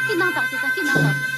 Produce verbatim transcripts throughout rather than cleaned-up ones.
སྐྱིད་སྣང་དག་ཅེས་དང་སྐྱིད་སྣང་དག་ཨ།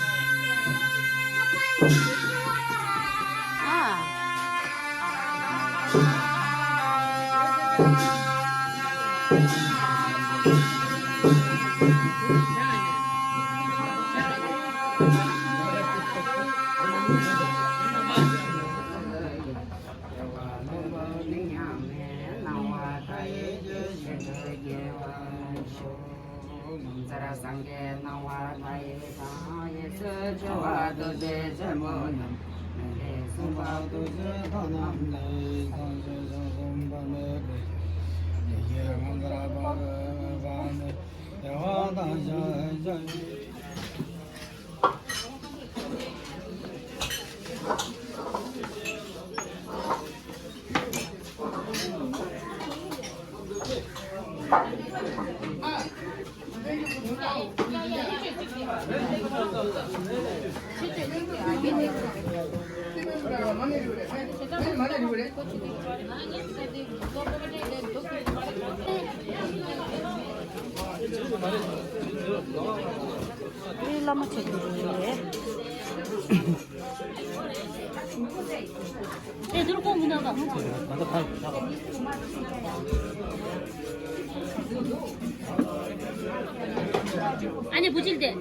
ཚར་སངས་རྒྱས་སྣང་བ་མཐའ་ཡས་དང་། ཡེ་ཤེས་སྤྲོ་བ་རྡོ་རྗེ་ཆེན་པོ་རྣམས། མི་ལས་གསུངས་པ་ཐུགས་བཞེད་དག་རྣམས་ལས། སངས་རྒྱས་ཞལ་གསུངས་པ་མེད་པའི་ཕྱིར། ཡེ་ཤེས་ངོ་མཚར་འཕགས་པའི་དབང་པོ་ནི། བདེ་བ་དང་ཤིན་ཏུ་བླ་མ་ཆེ་གི་རེད། ཨེ་དུར་ཀོང་གི་ནང་ད། ཨ་ནི་བུ་ཅིལ་ཏེ།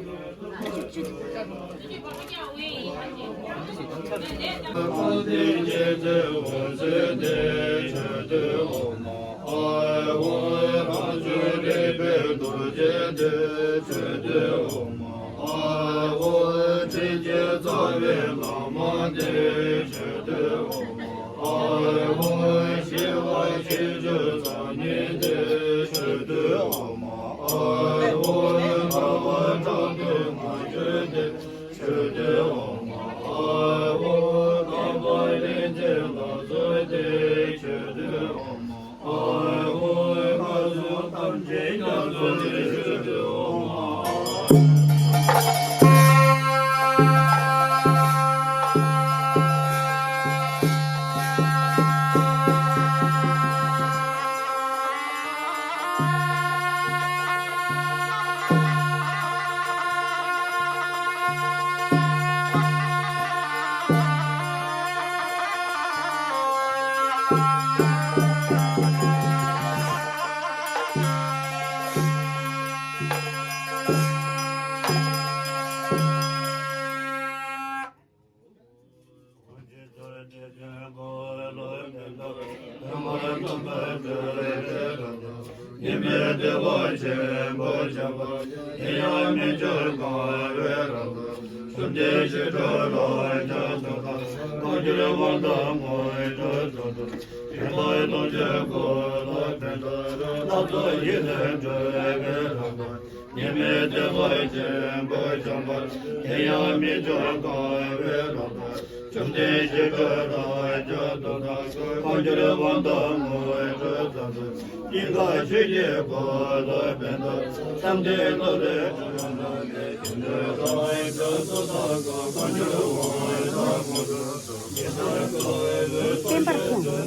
ཉི་མའི་བདེ་བ་ཆེན་པོ་འཇམ་པ། དེ་ཡང་མི་འགྱུར་གང་བའི་རང་གྲོལ། བཅོམ་ལྡན་ཞི་ཁྲོ་རབ་འབྱམས་སུ་གང་། གང་འགྱུར་དབང་དང་དངོས་གྲུབ་ཏུ། ཡོན་ཏན་ཐམས་ཅད་ཀུན་ལ་ཕན་ཐོགས། སྣ་ཚོགས་ཡིད་ལས་སྒྲོལ་བའི་རང་གྲོལ། ཉི་མའི་བདེ་བ་ཆེན་པོ་འཇམ་པ། དེ་ཡང་མི་འགྱུར་གང་བའི་རང་གྲོལ། བཅོམ་ལྡན་ཞི་ཁྲོ་རབ་འབྱམས་སུ་གང་། གང་འགྱུར་དབང་དང་དངོས་གྲུབ་ཐམས་ཅད། སྙིང་ག་ཆོས་ཀྱི་འཁོར་ལོ་བར་དུ། བསམ་གཏན་སློབ་དཔོན་གང་དག་གིས། ཉན་ཐོས་རང་གྲོལ་སུ་དག་གམ། གང་འགྱུར་དབང་དང་དངོས་གྲུབ་ཏུ། བསྟན་པར་ཕོངས།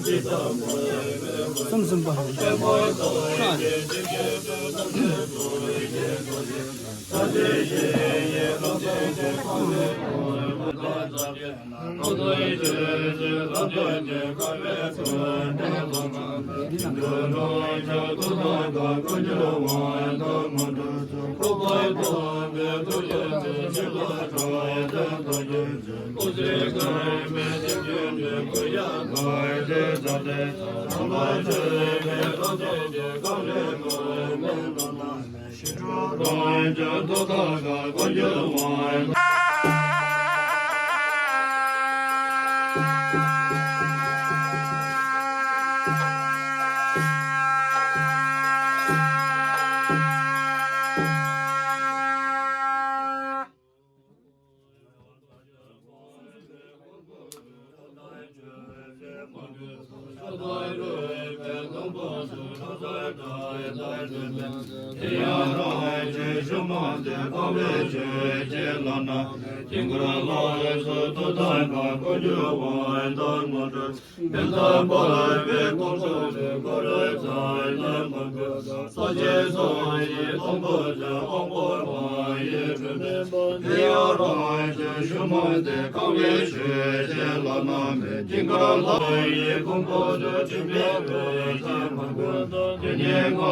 གསུམ་གསུམ་པ། ཞི་ཁྲོ་རབ་འབྱམས་སུ་གང་། གང་འགྱུར་དབང་དང་། དེ་ཡང་རང་གི་ཤུགས་མ་དེ་གང་བའི་ཆོས་ཅན་ལག་ན། དཀྱིལ་འཁོར་ལ་སོགས་ཐོབ་དང་འགལ། གང་འགྱུར་དབང་དང་དངོས་གྲུབ། མི་རྟག་པ་བའི་དཀོན་མཆོག་ལས། འཁོར་ལོའི་མཚམས་ལ་མ་གོས་དང་། ས་བཅུ་ཚང་བའི་སྡོང་པོ་ཆེ། དབང་པོ་མ་ཡིན་སྒྲོན་མེ་འབར། དེ་ཡང་རང་གི་ཤུགས་མ་དེ་གང་བའི་ཆོས་ཅན་ལག་ན་མེད། དཀྱིལ་འཁོར་ལྷ་ཡི་གོང་བུ་དུ། སྒྲོན་མེ་འོད་ཀྱིས་མ་གོས་དང་། དེ་ཉིད་ང་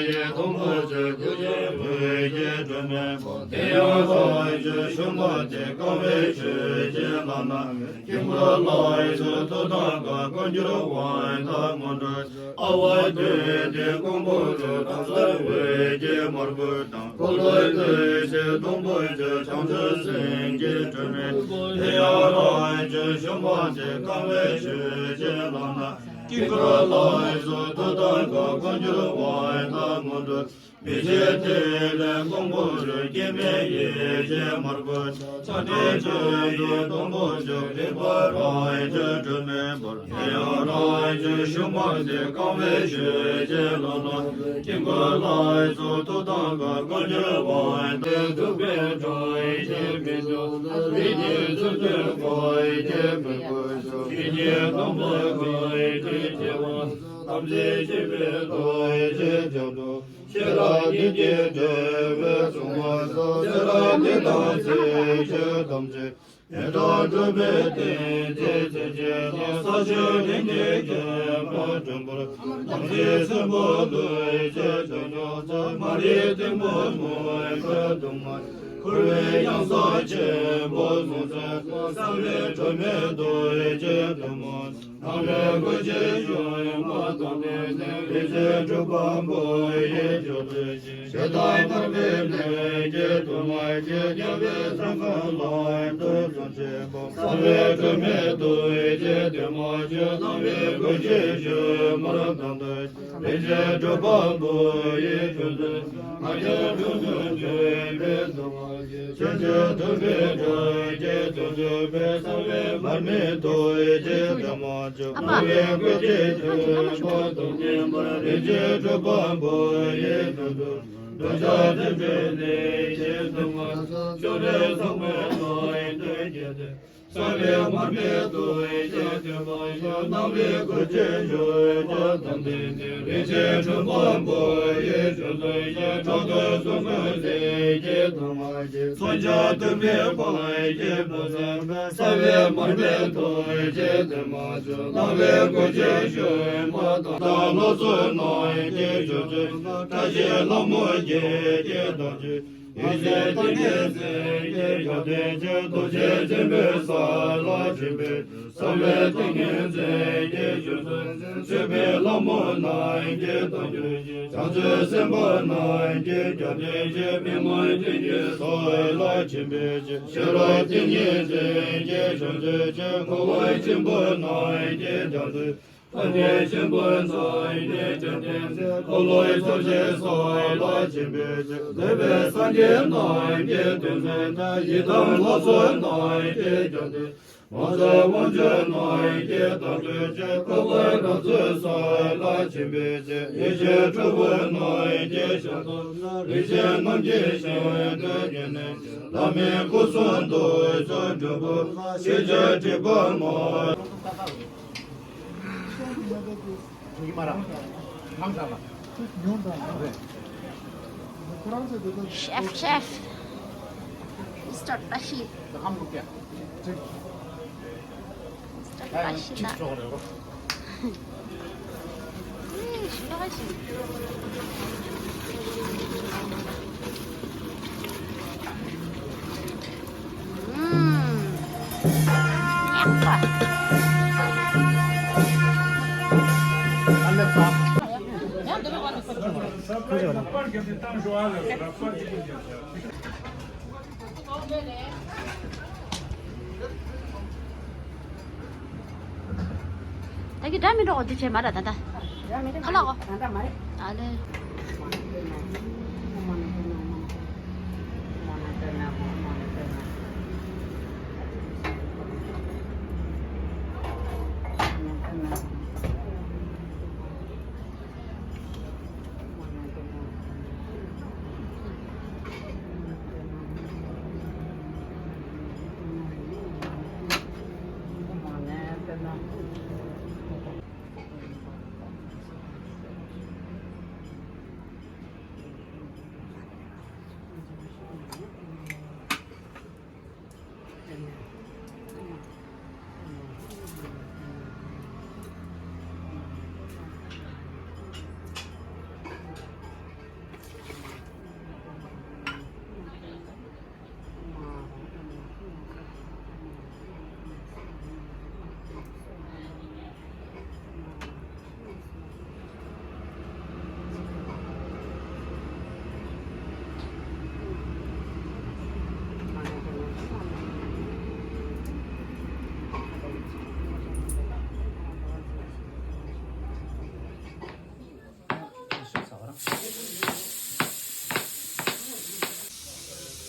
ཡི་སྡོང་པོ་ཆེ། རྡུལ་ཕྲན་འོད་ཀྱི་སྒྲོན་མེ་འབར། དེ་ཡང་རང་གི་ཤུགས་མ་དེ་གང་བའི་ཆོས་ཅན་ལག་ན་མེད། དཀྱིལ་འཁོར་ལྷ་ཡི་ཚོགས་ཐོབ་དང་འགལ། གང་འགྱུར་དབང་དང་དངོས་གྲུབ། ཨ་ཝ་དུས་མཐའི་གོང་བུ་དུ། དྭངས་གསལ་འོད་ཀྱི་མར་ཁུ་དང་། འཁོར་ལོའི་ཚུལ་བཞིན་སྡོང་པོ་ཆེ། བྱང་ཆུབ་སེམས་ཀྱི་སྒྲོན་མེ། དེ་ཡང་རང་གི་ཤུགས་མ་དེ་གང་བའི་ཆོས་ཅན་ལག་ན། དཀྱིལ་འཁོར་ལྷ་ཡི་ཚོགས་ཐོབ་དང་འགལ། གང་འགྱུར་དབང་དང་དངོས་གྲུབ། མི་ཕྱེད་ཐིག་ལེ་གོང་བུ་དུ། སྐྱེ་མེད་ཡེ་ཤེས་མར་ཁུ་དང་། ཆགས་བྲལ་ཆོས་ཀྱི་སྡོང་པོ་ཆེ། ལེགས་པར་རང་གི་སྒྲོན་མེ་འབར། དེ་ཡང་རང་གི་ཤུགས་མ་དེ་གང་བའི་ཆོས་ཅན་ལག་ན། དཀྱིལ་འཁོར་ལྷ་ཡི་ཚོགས་ཐོབ་དང་འགལ། གང་འགྱུར་དབང་དང་། སྡུག་པའི་གྲངས་ཀྱིས་མི་འཇོམས། རིགས་ཀྱི་ཚོགས་ཀྱིས་བསྐོར་ཞིང་མི་གོས་ཤིང་། ཡིད་ཀྱི་དང་པོ་གང་གིས་སྐྱེ་བ། ཐམས་ཅད་མཁྱེན་པའི་ཐུགས་རྗེ་ཅན་དུ། ཤེས་རབ་ཉིད་ཀྱིས་འགྲོ་བའི་གཟུངས་སྔགས་སོགས། ཚེ་རབས་འདི་དང་ཚེ་ཕྱི་ཐམས་ཅད། ཡོན་མཐར་གྲུབ་པའི་བསྟན་བཅོས་ཚུལ་གྱིས་ནི། ས་སྤྱོད་ལྷུན་གྱིས་ཁྱབ་པ་སྒྲོན་འབུར། ཐམས་ཅད་སྲིན་པོ་ལུས་ཀྱི་ཆུ་རྒྱུན་ཚོགས། མ་རིག་གཏི་མུག་མུན་ཁ་གདུང་མ། འཁོར་བའི་གཡང་ས་ཆེན་པོ་བཟུང་ཚུལ། གསང་བའི་སྒྲོན་མེ་ཐུགས་ཀྱི་བདུད་མོ། སྣང་བའི་སྐུ་ཅན་ཞུན་མ་དང་ལྡན་ཏེ། རིན་ཆེན་གྲུབ་པ་པོ་ཡི་བྱུང་ཚུལ་གྱིས། ཞེ་སྡང་མར་མེ་ལས་ཀྱི་གདུང་མ་ཡིས། དམྱལ་བའི་ས་ཁམས་ལམ་དུ་བཟུང་བྱེད་པ། གསང་བའི་སྒྲོན་མེ་ཐུགས་ཀྱི་བདུད་མོ་ཆེ། སྣང་བའི་སྐུ་ཅན་ཞུན་མར་དང་ལྡན། རིན་ཆེན་གྲུབ་པ་པོ་ཡི་བྱུང་ཚུལ། ང་ཡི་དྲུང་དུ་བྱོན་པའི་གདུང་མ་ཆེ། ཆོས་ཀྱི་ཐུབ་པའི་སྒྲ་གིས་ཐུགས་ཚུད་པའི། གསང་བའི་མར་མེ་ཐུགས་ཀྱི་བདུད་མོ་ཆེ། སྣང་བའི་སྐུ་ཅན་ཞུན་མ་དང་ལྡན་པ། རིན་ཆེན་གྲུབ་པ་པོ་ཡི་བྱུང་ཚུལ། འདོད་ཆགས་སྲིད་པའི་གནས་ཀྱི་གདུང་མ་ཆེ། ཕྱོགས་རིས་ཟག་མེད་ལྷ་ཡི་མདུན་བསྐྱེད་དེ། གསང་བའི་མར་མེ་ཐུགས་ཀྱི་བདུད་མོ་ཆེ། སྣང་བའི་སྐུ་ཅན་ཞུན་མ་དང་ལྡན་ཏེ། རིན་ཆེན་གྲུབ་པ་པོ་ཡི་བྱུང་ཚུལ་གྱིས། ཕྲག་དོག་གཟུགས་ཀུན་ཟིལ་གྱིས་གཏུབས་མ་ཆེ། མཚོན་ཆ་གདུང་བས་ཕར་བཅད་པ་བསམ་པའི། གསང་བའི་མར་མེ་ཐུགས་ཀྱི་བདུད་མོ་ཆེ། སྣང་བའི་སྐུ་ཅན་ཞུན་མ་དང་། ད་ལོ་ཚོད་རྣམས་ཀྱི་བྱུང་ཚུལ། བཀྲ་ཤིས་ལྷ་མོ་བརྒྱད་ཀྱི་དམ་ཆོས། ཡེ་ཤེས་ཏིང་ངེ་འཛིན་གྱི་རྒྱབ་རྟེན་ཅན། རྡོ་རྗེ་འཆང་བོས་ས་ལ་བྱིན་པའི་ཕྱིར། བསམ་པའི་ཏིང་ངེ་འཛིན་གྱི་རྒྱུ་མཚན་ཅན། བྱིན་པའི་ལྷ་མོ་རྣམས་ཀྱི་བདག་རྒྱུད་ཅན། བྱང་ཆུབ་སེམས་དཔའ་རྣམས་ཀྱི་རྒྱབ་རྟེན་ཅན། མི་མ་བརྒྱུད་ཀྱི་ས་ལ་བྱིན་པའི་ཕྱིར། ཤེས་རབ་ཏིང་ངེ་འཛིན་གྱི་རྒྱུ་མཚན་ཅན། འཁོར་བའི་འཆིང་བུ་རྣམས་ཀྱི་རྒྱབ་རྟེན། སངས་རྒྱས་ཆེན་པོ་རྣམས་ཀྱི་རྒྱབ་རྟེན་ཅན། འཁོར་ལོའི་ཚོགས་ཀྱི་ས་ལ་བྱིན་པའི་ཕྱིར། འདས་པའི་སངས་རྒྱས་རྣམས་ཀྱི་དོན་མཛད་ཅིང་། ཡི་དམ་ལྷ་ཚོགས་རྣམས་ཀྱི་རྒྱབ་རྟེན། མ་ཆགས་དབང་ཕྱུག་རྣམས་ཀྱི་བདག་རྒྱུད་ཅན། འཁོར་བའི་འགྲོ་དོན་ས་ལ་བྱིན་པའི་ཕྱིར། ཡེ་ཤེས་དྲིལ་བུ་རྣམས་ཀྱི་ཞབས་ཏོག་ན། རིན་ཆེན་རྣམ་བསྒྱིངས་ཞིང་དུ་གྱུར་ནས། ལྷ་མིའི་སྐུ་གསུང་ཐུགས་མཆོག་འབྲུག་པ། ཤེས་བྱ་སྒྲིབ་པ་མ། Chef, chef. Mister Tashi. Mister Tashi. ད་གི་འདྲ་མི་འགྲོ་འོ་དེ་བྱས་མ་ར་ད་ད། ཁ་ལག་འོ། ད་ད་མ་རེད། ཨ་ལེ།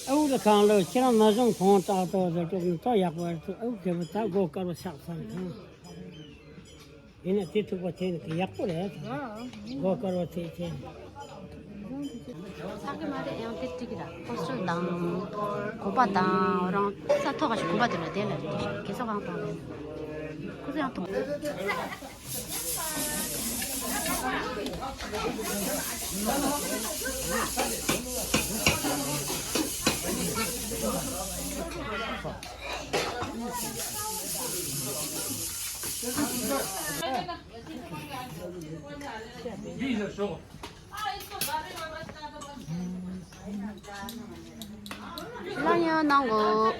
ཨའུ་ལ་ཁང་ལོ་ཁྱེད་རང་མ་བཟང་གང་ཏག་ཏག་ཟེར་ཏོག་ནི་ཏོག་ཡག་པོ་རེད། ཨའུ་རྒྱལ་པོ་ད་སྒོ་དཀར་བ་ཆགས་ཚར་སོང་། ཡིན་ན་དེ་ཐུག་པ་དེ་ནི་ཡག་པོ་རེད། སྒོ་དཀར་བ་དེ་དེ། ཚགས་ཀྱི་མ་རེད། ཡང་དེ་ཏིག་གི་ར་ཧོ་སི་ཊེལ་དང་གོམ་པ་དང་རང་ས་ཐོག་ག་ཞིག་གོམ་པ་དེ་ལ་དེ་ལ་རེད། དེ་ཞིག་གེ་སོ་གང་དང་རེད། ཁོ་ཚོ་ཡང་ཐུག་ལ་ཡང་གནང་གོ།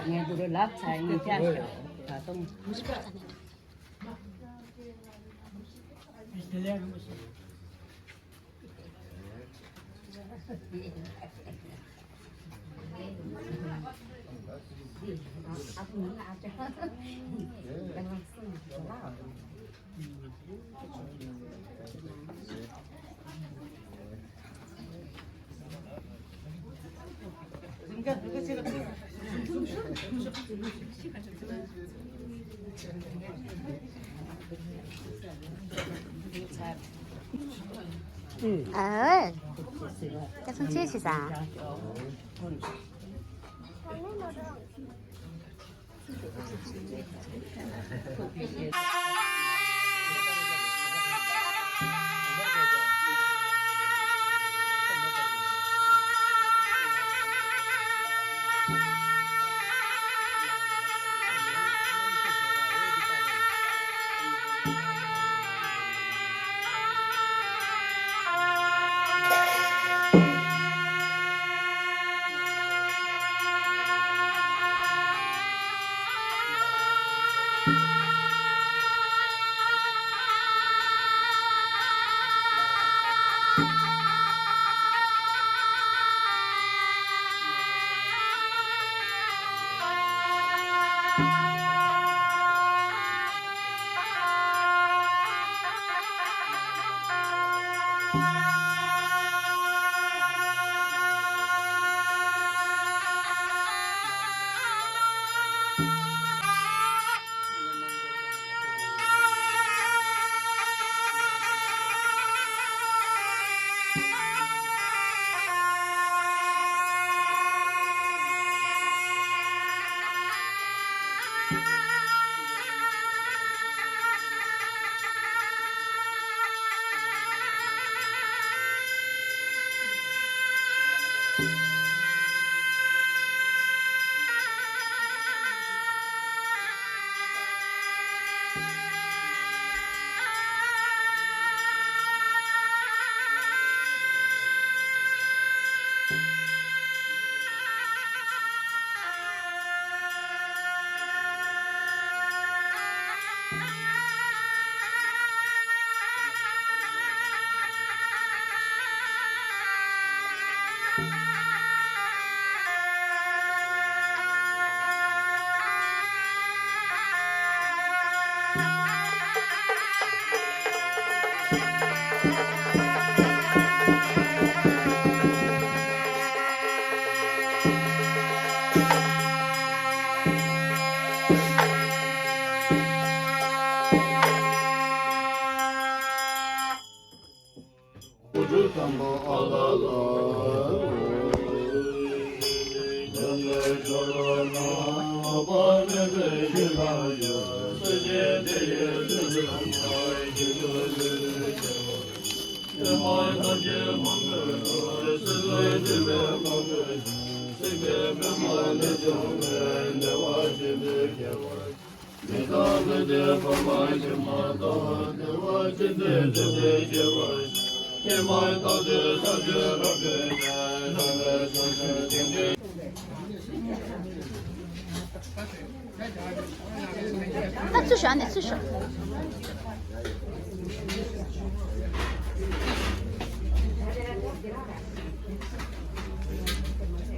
ངས་དེ་ལ་ལབ་ཚར་ཡིན་ཀྱང་ད་དུང་། ཨ། ཀ་སང་ཅི་བྱེད་ས། ད་ཚུར་ཤོག་ཨ་ནི་ཚུར་ཤོག་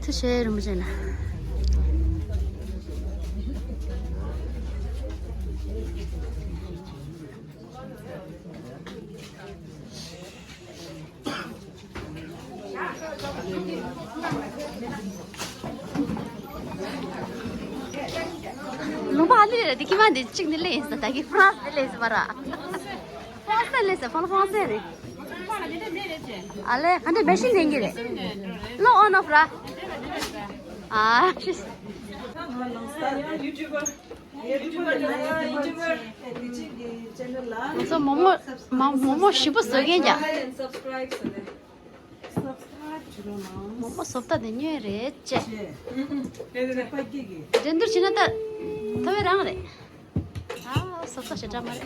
ཚུར་ཤོག་རིན་པོ་ཆེ་ལ། ལུང་པ་ཨ་ལི་རེད་དེ་ཁྱི་མ་འདི་གཅིག་ནི་ལེན་ཡིན་ས་ད་གི་ཧྥ་རན་སི་ནི་ལེན་ཡིན་ས་མ་ར། ཧྥ་རན་སི་ནི་ལེན་ས་ཧྥ་རན་སི་རེད། ཨ་ལེ་ག་འདྲ་མེ་ཤིན་ལེན་གི་རེད། ལོ་ཨོན་ཨོཕ་ར། ཨ་ཤི། ང་ཚོ་མོག་མོག་མ་མོག་མོག་ཞིབ་པོ་བཟོ་མཁན་ཀྱང་། མོག་མོག་བཟོ་ལྟ་དེ་ཉོས་རེད་ཅེ། འགྲན་བསྡུར་བྱེད་ན་ད་ཐོབ་པའི་རང་རེད། ཨ་བཟོ་ལྟ་ཞེ་དྲག་མ་རེད།